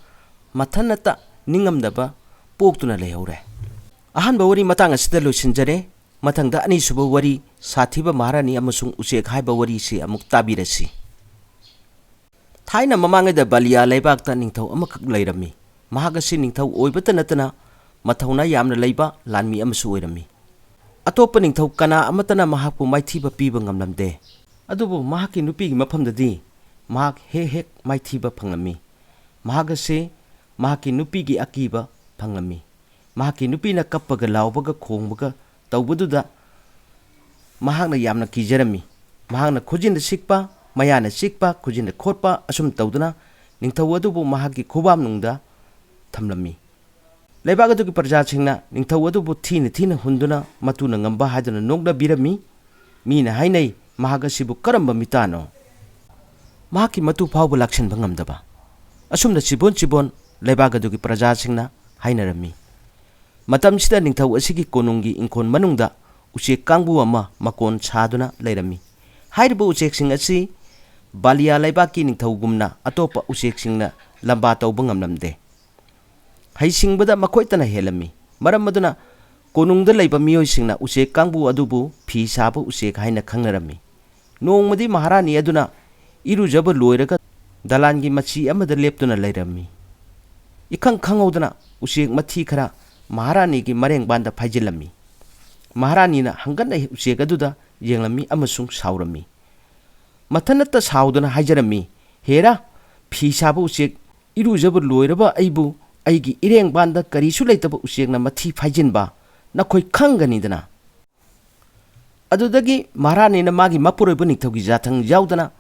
ꯃꯊꯟꯅꯇ ꯅꯤꯡꯉꯝꯗꯕ ꯄꯣꯛꯇꯨꯅ ꯂꯩꯍꯧꯔꯦ꯫ ꯑꯍꯥꯟꯕ ꯋꯥꯔꯤ ꯃꯇꯥꯡ ꯑꯁꯤꯗ ꯂꯣꯏꯁꯤꯟꯖꯔꯦ꯫ ꯃꯊꯪꯗ ꯑꯅꯤꯁꯨꯕ ꯋꯥꯔꯤ, ꯁꯥꯊꯤꯕ ꯃꯍꯥꯔꯥꯅꯤ ꯑꯃꯁꯨꯡ ꯎꯆꯦꯛ ꯍꯥꯏꯕ ꯋꯥꯔꯤꯁꯤ ꯑꯃꯨꯛ ꯇꯥꯕꯤꯔꯁꯤ꯫ ꯊꯥꯏꯅ ꯃꯃꯥꯡꯉꯩꯗ ꯕꯂꯤꯌꯥ ꯂꯩꯕꯥꯛꯇ ꯅꯤꯡꯊꯧ ꯑꯃꯈꯛ ꯂꯩꯔꯝꯃꯤ꯫ ꯃꯍꯥꯛ ꯑꯁꯤ ꯅꯤꯡꯊꯧ ꯑꯣꯏꯕꯇ ꯅꯠꯇꯅ ꯃꯊꯧꯅꯥ ꯌꯥꯝꯅ ꯂꯩꯕ ꯂꯥꯟꯃꯤ ꯑꯃꯁꯨ ꯑꯣꯏꯔꯝꯃꯤ꯫ ꯑꯇꯣꯞꯄ ꯅꯤꯡꯊꯧ ꯀꯅꯥ ꯑꯃꯠꯇꯅ ꯃꯍꯥꯛꯄꯨ ꯃꯥꯏꯊꯤꯕ ꯄꯤꯕ ꯉꯝꯂꯝꯗꯦ꯫ ꯑꯗꯨꯕꯨ ꯃꯍꯥꯛꯀꯤ ꯅꯨꯄꯤꯒꯤ ꯃꯐꯝꯗꯗꯤ ꯃꯍꯥꯛ ꯍꯦꯛ ꯍꯦꯛ ꯃꯥꯏꯊꯤꯕ ꯐꯪꯂꯝꯃꯤ꯫ ꯃꯍꯥꯛ ꯑꯁꯤ ꯃꯍꯥꯛꯀꯤ ꯅꯨꯄꯤꯒꯤ ꯑꯀꯤꯕ ꯐꯪꯂꯝꯃꯤ꯫ ꯃꯍꯥꯛꯀꯤ ꯅꯨꯄꯤꯅ ꯀꯞꯄꯒ ꯂꯥꯎꯕꯒ ꯈꯣꯡꯕꯒ ꯇꯧꯕꯗꯨꯗ ꯃꯍꯥꯛꯅ ꯌꯥꯝꯅ ꯀꯤꯖꯔꯝꯃꯤ꯫ ꯃꯍꯥꯛꯅ ꯈꯨꯖꯤꯟꯗ ꯁꯤꯛꯄ, ꯃꯌꯥꯅ ꯆꯤꯛꯄ, ꯈꯨꯖꯤꯟꯗ ꯈꯣꯠꯄ ꯑꯁꯨꯝ ꯇꯧꯗꯨꯅ ꯅꯤꯡꯊꯧ ꯑꯗꯨꯕꯨ ꯃꯍꯥꯛꯀꯤ ꯈꯨꯕꯥꯝꯅꯨꯡꯗ ꯊꯝꯂꯝꯃꯤ꯫ ꯂꯩꯕꯥꯛ ꯑꯗꯨꯒꯤ ꯄ꯭ꯔꯖꯥꯁꯤꯡꯅ ꯅꯤꯡꯊꯧ ꯑꯗꯨꯕꯨ ꯊꯤꯅ ꯊꯤꯅ ꯍꯨꯟꯗꯨꯅ ꯃꯇꯨꯅ ꯉꯝꯕ ꯍꯥꯏꯗꯨꯅ ꯅꯣꯛꯅꯕꯤꯔꯝꯃꯤ꯫ ꯃꯤꯅ ꯍꯥꯏꯅꯩ, "ꯃꯍꯥꯛ ꯑꯁꯤꯕꯨ ꯀꯔꯝꯕ ꯃꯤꯇꯥꯅꯣ? ꯃꯍꯥꯛꯀꯤ ꯃꯇꯨ ꯐꯥꯎꯕ ꯂꯥꯛꯁꯤꯟꯕ ꯉꯝꯗꯕ"꯫ ꯑꯁꯨꯝꯅ ꯆꯤꯕꯣꯟ ꯆꯤꯕꯣꯟ ꯂꯩꯕꯥꯛ ꯑꯗꯨꯒꯤ ꯄ꯭ꯔꯖꯥꯁꯤꯡꯅ ꯍꯥꯏꯅꯔꯝꯃꯤ꯫ ꯃꯇꯝꯁꯤꯗ ꯅꯤꯡꯊꯧ ꯑꯁꯤꯒꯤ ꯀꯣꯅꯨꯡꯒꯤ ꯏꯪꯈꯣꯜ ꯃꯅꯨꯡꯗ ꯎꯆꯦꯛ ꯀꯥꯡꯕꯨ ꯑꯃ ꯃꯀꯣꯟ ꯁꯥꯗꯨꯅ ꯂꯩꯔꯝꯃꯤ꯫ ꯍꯥꯏꯔꯤꯕ ꯎꯆꯦꯛꯁꯤꯡ ꯑꯁꯤ ꯕꯥꯂꯤꯌꯥ ꯂꯩꯕꯥꯛꯀꯤ ꯅꯤꯡꯊꯧꯒꯨꯝꯅ ꯑꯇꯣꯞꯄ ꯎꯆꯦꯛꯁꯤꯡꯅ ꯂꯝꯕꯥ ꯇꯧꯕ ꯉꯝꯂꯝꯗꯦ꯫ ꯍꯩꯁꯤꯡꯕꯗ ꯃꯈꯣꯏꯇꯅ ꯍꯦꯜꯂꯝꯃꯤ꯫ ꯃꯔꯝ ꯑꯗꯨꯅ ꯀꯣꯅꯨꯡꯗ ꯂꯩꯕ ꯃꯤꯑꯣꯏꯁꯤꯡꯅ ꯎꯆꯦꯛ ꯀꯥꯡꯕꯨ ꯑꯗꯨꯕꯨ ꯐꯤ ꯁꯥꯕ ꯎꯆꯦꯛ ꯍꯥꯏꯅ ꯈꯪꯅꯔꯝꯃꯤ꯫ ꯅꯣꯡꯃꯗꯤ ꯃꯍꯥꯔꯥꯅꯤ ꯑꯗꯨꯅ ꯏꯔꯨꯖꯕ ꯂꯣꯏꯔꯒ ꯗꯂꯥꯟꯒꯤ ꯃꯆꯤ ꯑꯃꯗ ꯂꯦꯞꯇꯨꯅ ꯂꯩꯔꯝꯃꯤ꯫ ꯏꯈꯪ ꯈꯪꯍꯧꯗꯅ ꯎꯆꯦꯛ ꯃꯊꯤ ꯈꯔ ꯃꯍꯥꯔꯥꯅꯤꯒꯤ ꯃꯔꯦꯡꯕꯥꯟꯗ ꯐꯥꯏꯖꯤꯜꯂꯝꯃꯤ꯫ ꯃꯍꯥꯔꯥꯅꯤꯅ ꯍꯪꯒꯠꯅ ꯎꯆꯦꯛ ꯑꯗꯨꯗ ꯌꯦꯡꯂꯝꯃꯤ ꯑꯃꯁꯨꯡ ꯁꯥꯎꯔꯝꯃꯤ꯫ ꯃꯊꯟꯅꯇ ꯁꯥꯎꯗꯨꯅ ꯍꯥꯏꯖꯔꯝꯃꯤ, "ꯍꯦꯔꯥ, ꯐꯤ ꯁꯥꯕ ꯎꯆꯦꯛ, ꯏꯔꯨꯖꯕ ꯂꯣꯏꯔꯕ ꯑꯩꯕꯨ ꯑꯩꯒꯤ ꯏꯔꯦꯡꯕꯥꯟꯗ ꯀꯔꯤꯁꯨ ꯂꯩꯇꯕ ꯎꯆꯦꯛꯅ ꯃꯊꯤ ꯐꯥꯏꯖꯤꯟꯕ ꯅꯈꯣꯏ ꯈꯪꯒꯅꯤꯗꯅ"꯫ ꯑꯗꯨꯗꯒꯤ ꯃꯍꯥꯔꯥꯅꯤꯅ ꯃꯥꯒꯤ ꯃꯄꯨꯔꯣꯏꯕ ꯅꯤꯡꯊꯧꯒꯤ ꯌꯥꯊꯪ ꯌꯥꯎꯗꯅ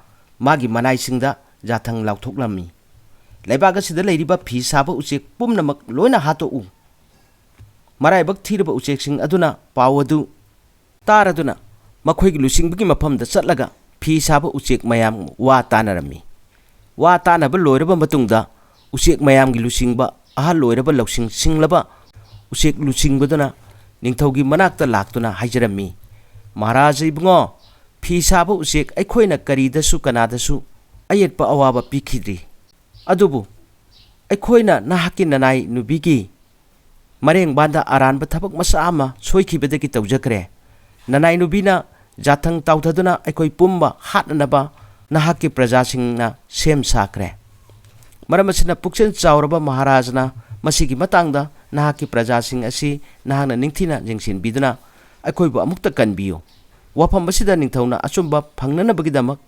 ꯃꯥꯒꯤ ꯃꯅꯥꯏꯁꯤꯡꯗ ꯌꯥꯊꯪ ꯂꯥꯎꯊꯣꯛꯂꯝꯃꯤ, "ꯂꯩꯕꯥꯛ ꯑꯁꯤꯗ ꯂꯩꯔꯤꯕ ꯐꯤ ꯁꯥꯕ ꯎꯆꯦꯛ ꯄꯨꯝꯅꯃꯛ ꯂꯣꯏꯅ ꯍꯥꯠꯇꯣꯛꯎ"꯫ ꯃꯔꯥꯏꯕꯛ ꯊꯤꯔꯕ ꯎꯆꯦꯛꯁꯤꯡ ꯑꯗꯨꯅ ꯄꯥꯎ ꯑꯗꯨ ꯇꯥꯔꯗꯨꯅ ꯃꯈꯣꯏꯒꯤ ꯂꯨꯆꯤꯡꯕꯒꯤ ꯃꯐꯝꯗ ꯆꯠꯂꯒ ꯐꯤ ꯁꯥꯕ ꯎꯆꯦꯛ ꯃꯌꯥꯝ ꯋꯥ ꯇꯥꯅꯔꯝꯃꯤ꯫ ꯋꯥ ꯇꯥꯅꯕ ꯂꯣꯏꯔꯕ ꯃꯇꯨꯡꯗ ꯎꯆꯦꯛ ꯃꯌꯥꯝꯒꯤ ꯂꯨꯆꯤꯡꯕ, ꯑꯍꯜ ꯑꯣꯏꯔꯕ ꯂꯧꯁꯤꯡ ꯁꯤꯡꯂꯕ ꯎꯆꯦꯛ ꯂꯨꯆꯤꯡꯕꯗꯨꯅ ꯅꯤꯡꯊꯧꯒꯤ ꯃꯅꯥꯛꯇ ꯂꯥꯛꯇꯨꯅ ꯍꯥꯏꯖꯔꯝꯃꯤ, "ꯃꯍꯥꯔꯥꯖ ꯏꯕꯨꯡꯉꯣ, ꯐꯤ ꯁꯥꯕ ꯎꯆꯦꯛ ꯑꯩꯈꯣꯏꯅ ꯀꯔꯤꯗꯁꯨ ꯀꯅꯥꯗꯁꯨ ꯑꯌꯦꯠꯄ ꯑꯋꯥꯕ ꯄꯤꯈꯤꯗ꯭ꯔꯤ꯫ ꯑꯗꯨꯕꯨ ꯑꯩꯈꯣꯏꯅ ꯅꯍꯥꯛꯀꯤ ꯅꯅꯥꯏ ꯅꯨꯕꯤꯒꯤ ꯃꯔꯦꯡꯕꯥꯟꯗ ꯑꯔꯥꯟꯕ ꯊꯕꯛ ꯃꯆꯥ ꯑꯃ ꯁꯣꯏꯈꯤꯕꯗꯒꯤ ꯇꯧꯖꯈ꯭ꯔꯦ꯫ ꯅꯅꯥꯏ ꯅꯨꯕꯤꯅ ꯌꯥꯊꯪ ꯇꯥꯎꯊꯗꯨꯅ ꯑꯩꯈꯣꯏ ꯄꯨꯝꯕ ꯍꯥꯠꯅꯅꯕ ꯅꯍꯥꯛꯀꯤ ꯄ꯭ꯔꯖꯥꯁꯤꯡꯅ ꯁꯦꯝ ꯁꯥꯈ꯭ꯔꯦ"꯫ ꯃꯔꯝ ꯑꯁꯤꯅ, ꯄꯨꯛꯆꯦꯜ ꯆꯥꯎꯔꯕ ꯃꯍꯥꯔꯥꯖꯅ ꯃꯁꯤꯒꯤ ꯃꯇꯥꯡꯗ, "ꯅꯍꯥꯛꯀꯤ ꯄ꯭ꯔꯖꯥꯁꯤꯡ ꯑꯁꯤ ꯅꯍꯥꯛꯅ ꯅꯤꯡꯊꯤꯅ ꯌꯦꯡꯁꯤꯟꯕꯤꯗꯨꯅ ꯑꯩꯈꯣꯏꯕꯨ ꯑꯃꯨꯛꯇ ꯀꯟꯕꯤꯌꯨ"꯫ ꯋꯥꯐꯝ ꯑꯁꯤꯗ ꯅꯤꯡꯊꯧꯅ ꯑꯆꯨꯝꯕ ꯐꯪꯅꯅꯕꯒꯤꯗꯃꯛ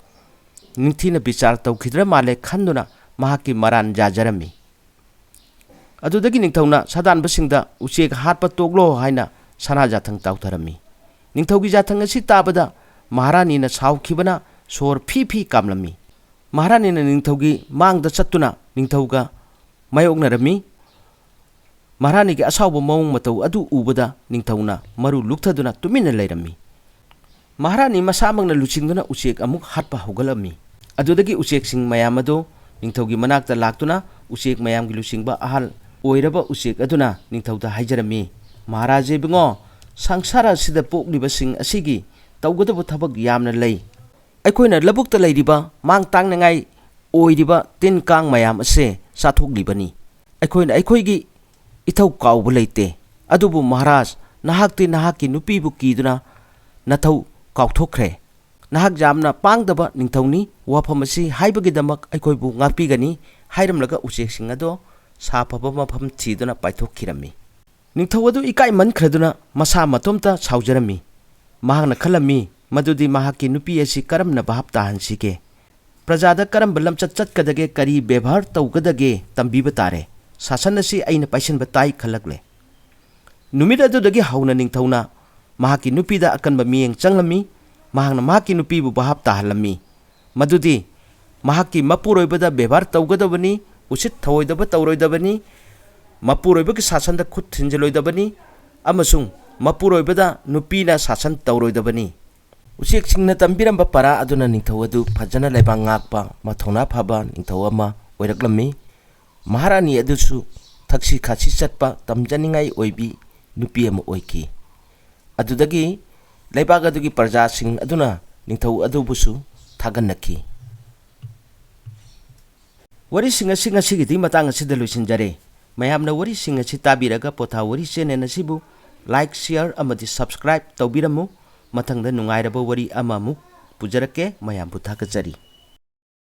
ꯅꯤꯡꯊꯤꯅ ꯕꯤꯆꯥꯔ ꯇꯧꯈꯤꯗ꯭ꯔ ꯃꯥꯜꯂꯦ ꯈꯟꯗꯨꯅ ꯃꯍꯥꯛꯀꯤ ꯃꯔꯥꯟ ꯌꯥꯖꯔꯝꯃꯤ꯫ ꯑꯗꯨꯗꯒꯤ ꯅꯤꯡꯊꯧꯅ ꯁꯥꯗꯥꯟꯕꯁꯤꯡꯗ ꯎꯆꯦꯛ ꯍꯥꯠꯄ ꯇꯣꯛꯂꯣ ꯍꯥꯏꯅ ꯁꯅꯥ ꯌꯥꯊꯪ ꯇꯥꯎꯊꯔꯝꯃꯤ꯫ ꯅꯤꯡꯊꯧꯒꯤ ꯌꯥꯊꯪ ꯑꯁꯤ ꯇꯥꯕꯗ ꯃꯍꯥꯔꯥꯅꯤꯅ ꯁꯥꯎꯈꯤꯕꯅ ꯁꯣꯔ ꯐꯤ ꯐꯤ ꯀꯥꯝꯂꯝꯃꯤ꯫ ꯃꯍꯥꯔꯥꯅꯤꯅ ꯅꯤꯡꯊꯧꯒꯤ ꯃꯥꯡꯗ ꯆꯠꯇꯨꯅ ꯅꯤꯡꯊꯧꯒ ꯃꯥꯌꯣꯛꯅꯔꯝꯃꯤ꯫ ꯃꯍꯥꯔꯥꯅꯤꯒꯤ ꯑꯁꯥꯎꯕ ꯃꯑꯣꯡ ꯃꯇꯧ ꯑꯗꯨ ꯎꯕꯗ ꯅꯤꯡꯊꯧꯅ ꯃꯔꯨ ꯂꯨꯛꯊꯗꯨꯅ ꯇꯨꯃꯤꯟꯅ ꯂꯩꯔꯝꯃꯤ꯫ ꯃꯍꯥꯔꯥꯅꯤ ꯃꯁꯥꯃꯛꯅ ꯂꯨꯆꯤꯡꯗꯨꯅ ꯎꯆꯦꯛ ꯑꯃꯨꯛ ꯍꯥꯠꯄ ꯍꯧꯒꯠꯂꯝꯃꯤ꯫ ꯑꯗꯨꯗꯒꯤ ꯎꯆꯦꯛꯁꯤꯡ ꯃꯌꯥꯝ ꯑꯗꯨ ꯅꯤꯡꯊꯧꯒꯤ ꯃꯅꯥꯛꯇ ꯂꯥꯛꯇꯨꯅ ꯎꯆꯦꯛ ꯃꯌꯥꯝꯒꯤ ꯂꯨꯆꯤꯡꯕ ꯑꯍꯜ ꯑꯣꯏꯔꯕ ꯎꯆꯦꯛ ꯑꯗꯨꯅ ꯅꯤꯡꯊꯧꯗ ꯍꯥꯏꯖꯔꯝꯃꯤ, "ꯃꯍꯥꯔꯥꯖ ꯏꯕꯨꯡꯉꯣ, ꯁꯪꯁꯥꯔ ꯑꯁꯤꯗ ꯄꯣꯛꯂꯤꯕꯁꯤꯡ ꯑꯁꯤꯒꯤ ꯇꯧꯒꯗꯕ ꯊꯕꯛ ꯌꯥꯝꯅ ꯂꯩ꯫ ꯑꯩꯈꯣꯏꯅ ꯂꯧꯕꯨꯛꯇ ꯂꯩꯔꯤꯕ ꯃꯥꯡ ꯇꯥꯛꯅꯉꯥꯏ ꯑꯣꯏꯔꯤꯕ ꯇꯤꯟ ꯀꯥꯡ ꯃꯌꯥꯝ ꯑꯁꯦ ꯆꯥꯊꯣꯛꯂꯤꯕꯅꯤ꯫ ꯑꯩꯈꯣꯏꯅ ꯑꯩꯈꯣꯏꯒꯤ ꯏꯊꯧ ꯀꯥꯎꯕ ꯂꯩꯇꯦ꯫ ꯑꯗꯨꯕꯨ ꯃꯍꯥꯔꯥꯖ, ꯅꯍꯥꯛꯇꯤ ꯅꯍꯥꯛꯀꯤ ꯅꯨꯄꯤꯕꯨ ꯀꯤꯗꯨꯅ ꯅꯊꯧ ꯀꯥꯎꯊꯣꯛꯈ꯭ꯔꯦ꯫ ꯅꯍꯥꯛ ꯌꯥꯝꯅ ꯄꯥꯡꯗꯕ ꯅꯤꯡꯊꯧꯅꯤ꯫ ꯋꯥꯐꯝ ꯑꯁꯤ ꯍꯥꯏꯕꯒꯤꯗꯃꯛ ꯑꯩꯈꯣꯏꯕꯨ ꯉꯥꯛꯄꯤꯒꯅꯤ" ꯍꯥꯏꯔꯝꯂꯒ ꯎꯆꯦꯛꯁꯤꯡ ꯑꯗꯣ ꯁꯥꯐꯕ ꯃꯐꯝ ꯊꯤꯗꯨꯅ ꯄꯥꯏꯊꯣꯛꯈꯤꯔꯝꯃꯤ꯫ ꯅꯤꯡꯊꯧ ꯑꯗꯨ ꯏꯀꯥꯏꯃꯟꯈ꯭ꯔꯗꯨꯅ ꯃꯁꯥ ꯃꯇꯣꯝꯇ ꯁꯥꯎꯖꯔꯝꯃꯤ꯫ ꯃꯍꯥꯛꯅ ꯈꯜꯂꯝꯃꯤ ꯃꯗꯨꯗꯤ ꯃꯍꯥꯛꯀꯤ ꯅꯨꯄꯤ ꯑꯁꯤ ꯀꯔꯝꯅ ꯚꯥꯞ ꯇꯥꯍꯟꯁꯤꯒꯦ? ꯄ꯭ꯔꯖꯥꯗ ꯀꯔꯝꯕ ꯂꯝꯆꯠ ꯆꯠꯀꯗꯒꯦ, ꯀꯔꯤ ꯕꯦꯕꯥꯔ ꯇꯧꯒꯗꯒꯦ ꯇꯝꯕꯤꯕ ꯇꯥꯔꯦ꯫ ꯁꯥꯁꯟ ꯑꯁꯤ ꯑꯩꯅ ꯄꯥꯏꯁꯟꯕ ꯇꯥꯏ ꯈꯜꯂꯛꯂꯦ꯫ ꯅꯨꯃꯤꯠ ꯑꯗꯨꯗꯒꯤ ꯍꯧꯅ ꯅꯤꯡꯊꯧꯅ ꯃꯍꯥꯛꯀꯤ ꯅꯨꯄꯤꯗ ꯑꯀꯟꯕ ꯃꯤꯠꯌꯦꯡ ꯆꯪꯂꯝꯃꯤ꯫ ꯃꯍꯥꯛꯅ ꯃꯍꯥꯛꯀꯤ ꯅꯨꯄꯤꯕꯨ ꯚꯥꯞ ꯇꯥꯍꯜꯂꯝꯃꯤ ꯃꯗꯨꯗꯤ ꯃꯍꯥꯛꯀꯤ ꯃꯄꯨꯔꯣꯏꯕꯗ ꯕꯦꯕꯥꯔ ꯇꯧꯒꯗꯕꯅꯤ, ꯎꯁꯤꯠ ꯊꯑꯣꯏꯗꯕ ꯇꯧꯔꯣꯏꯗꯕꯅꯤ, ꯃꯄꯨꯔꯣꯏꯕꯒꯤ ꯁꯥꯁꯟꯗ ꯈꯨꯠ ꯊꯤꯟꯖꯤꯜꯂꯣꯏꯗꯕꯅꯤ ꯑꯃꯁꯨꯡ ꯃꯄꯨꯔꯣꯏꯕꯗ ꯅꯨꯄꯤꯅ ꯁꯥꯁꯟ ꯇꯧꯔꯣꯏꯗꯕꯅꯤ꯫ ꯎꯆꯦꯛꯁꯤꯡꯅ ꯇꯝꯕꯤꯔꯝꯕ ꯄꯔꯥ ꯑꯗꯨꯅ ꯅꯤꯡꯊꯧ ꯑꯗꯨ ꯐꯖꯅ ꯂꯩꯕꯥꯛ ꯉꯥꯛꯄ, ꯃꯊꯧꯅꯥ ꯐꯕ ꯅꯤꯡꯊꯧ ꯑꯃ ꯑꯣꯏꯔꯛꯂꯝꯃꯤ꯫ ꯃꯍꯥꯔꯥꯅꯤ ꯑꯗꯨꯁꯨ ꯊꯛꯁꯤ ꯈꯥꯁꯤ ꯆꯠꯄ, ꯇꯝꯖꯅꯤꯡꯉꯥꯏ ꯑꯣꯏꯕꯤ ꯅꯨꯄꯤ ꯑꯃ ꯑꯣꯏꯈꯤ꯫ ꯑꯗꯨꯗꯒꯤ ꯂꯩꯕꯥꯛ ꯑꯗꯨꯒꯤ ꯄ꯭ꯔꯖꯥꯁꯤꯡ ꯑꯗꯨꯅ ꯅꯤꯡꯊꯧ ꯑꯗꯨꯕꯨꯁꯨ ꯊꯥꯒꯠꯅꯈꯤ꯫ ꯋꯥꯔꯤꯁꯤꯡ ꯑꯁꯤ ꯉꯁꯤꯒꯤꯗꯤ ꯃꯇꯥꯡ ꯑꯁꯤꯗ ꯂꯣꯏꯁꯤꯟꯖꯔꯦ꯫ ꯃꯌꯥꯝꯅ ꯋꯥꯔꯤꯁꯤꯡ ꯑꯁꯤ ꯇꯥꯕꯤꯔꯒ ꯄꯣꯊꯥ ꯋꯥꯔꯤ ꯆꯦꯅꯦꯜ ꯑꯁꯤꯕꯨ ꯂꯥꯏꯛ, ꯁꯤꯌꯔ ꯑꯃꯗꯤ ꯁꯕꯁꯀ꯭ꯔꯥꯏꯕ ꯇꯧꯕꯤꯔꯝꯃꯨ꯫ ꯃꯊꯪꯗ ꯅꯨꯡꯉꯥꯏꯔꯕ ꯋꯥꯔꯤ ꯑꯃꯃꯨꯛ ꯄꯨꯖꯔꯛꯀꯦ꯫ ꯃꯌꯥꯝꯕꯨ ꯊꯥꯒꯠꯆꯔꯤ꯫